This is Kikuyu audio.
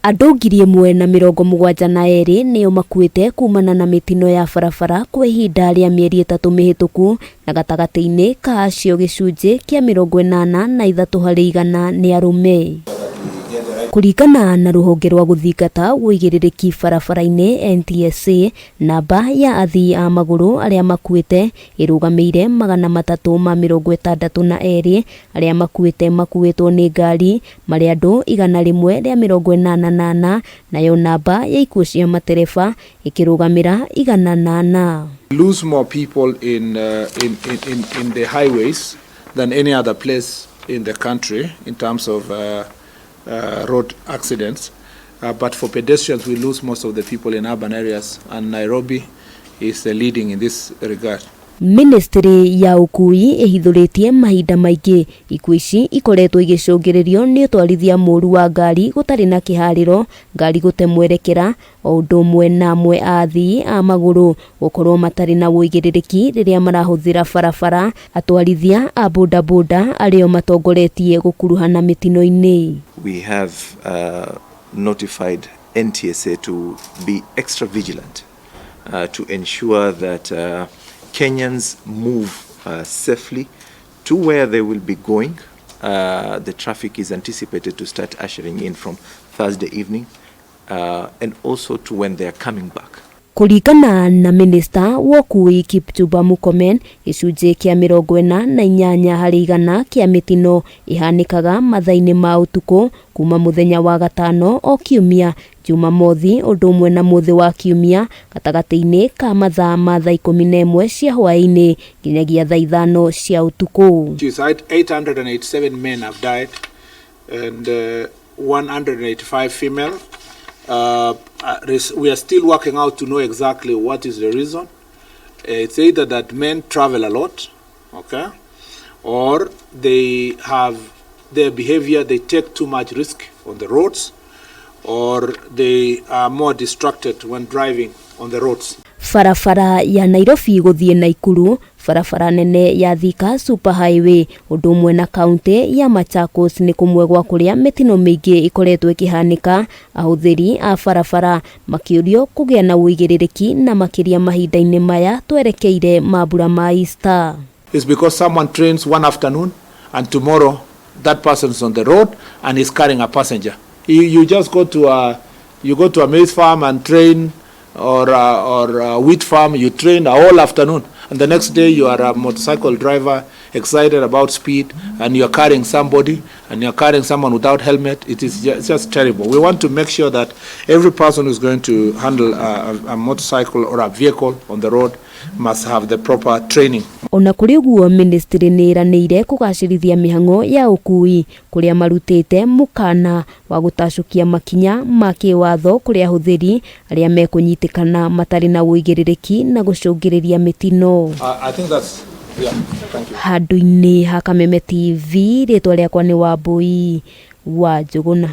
Andũ 1,072 nĩo makuĩte kumana na mĩtino ya barabara kwa ihinda rĩa mĩeri 3 mĩhĩtũku, na gatagatĩ-inĩ ka acio gĩcunjĩ kĩa 83% nĩ arũme. Kũringana na rũhonge rwa gũthingata ũigĩrĩrĩki barabara-inĩ NTSA, namba ya athii a magũrũ arĩa makuĩte ĩrũgamĩire 362, arĩa makuĩte makuĩtwo nĩ ngari marĩ andũ 184, nayo namba ya ikuũ cia matereba ĩkĩrũgamĩra 104. Lose more people in the highways than any other place in the country in terms of road accidents. But for pedestrians, we lose most of the people in urban areas, and Nairobi is the leading in this regard. Ministry ya ũkui ĩhithũrĩtie mahinda maingĩ ikuũ ici ikoretwo igĩcũngĩrĩrio nĩ ũtwarithia mũru wa ngari gũtarĩ na kĩharĩro, ngari gũte mwerekera, o ũndũ ũmwe na amwe a athii a magũrũ gũkorwo matarĩ na ũigĩrĩrĩki rĩrĩa marahũthĩra barabara. Atwarithia a bodaboda arĩo matongoretie gũkuruhana mĩtino-inĩ. We have notified NTSA to be extra vigilant to ensure that Kenyans move safely to where they will be going. The traffic is anticipated to start ushering in from Thursday evening and also to when they are coming back. Kũringana na minista wa ũkui Kipchumba Murkomen, gĩcunjĩ kĩa 48% kĩa mĩtino ĩhanĩkaga mathaa-inĩ ma ũtukũ kuma mũthenya wa gatano o kiumia, Jumamothi ũndũ ũmwe na mũthĩ wa kiumia, gatagatĩ-inĩ ka mathaa ma thaa 11 cia hwaĩ-inĩ nginyagia thaa 5 cia ũtukũ. Suicide, 887 men have died and 185 female. We are still working out to know exactly what is the reason. It's either that men travel a lot, okay, or they have their behavior, they take too much risk on the roads, or they are more distracted when driving on the roads. Barabara ya Nairobi gũthiĩ Naikuru, barabara nene ya Thika Super Highway, ũndũ ũmwe na kaunti ya Machakos nĩ kũmwe gwa kũrĩa mĩtino mĩingĩ ĩkoretwo ĩkĩhanĩka, ahũthĩri a barabara makĩũrio kũgĩa na ũigĩrĩrĩki na makĩria mahinda-inĩ maya twerekeire mambura ma Easter. It's because someone trains one afternoon and tomorrow that person is on the road and is carrying a passenger. You just go to a, you go to a maize farm and train, or a wheat farm, you train a whole afternoon, and the next day you are a motorcycle driver excited about speed, and you are carrying somebody, and you are carrying someone without helmet. It is just terrible. We want to make sure that every person who's going to handle a motorcycle or a vehicle on the road must have the proper training. Ona kũrĩ ũguo, ministry nĩ ĩranĩire kũgacĩrithia mĩhang'o ya ũkui kũrĩa marutĩte mũkana wa gũtacũkia makinya ma kĩwatho kũrĩ ahũthĩri arĩa mekũnyitĩkana matarĩ na ũigĩrĩrĩki na gũcũngĩrĩria mĩtino. I think that's, yeah, thank you. Handũ-inĩ ha Kameme TV, rĩtwa rĩakwa nĩ Wambui wa Njũgũna.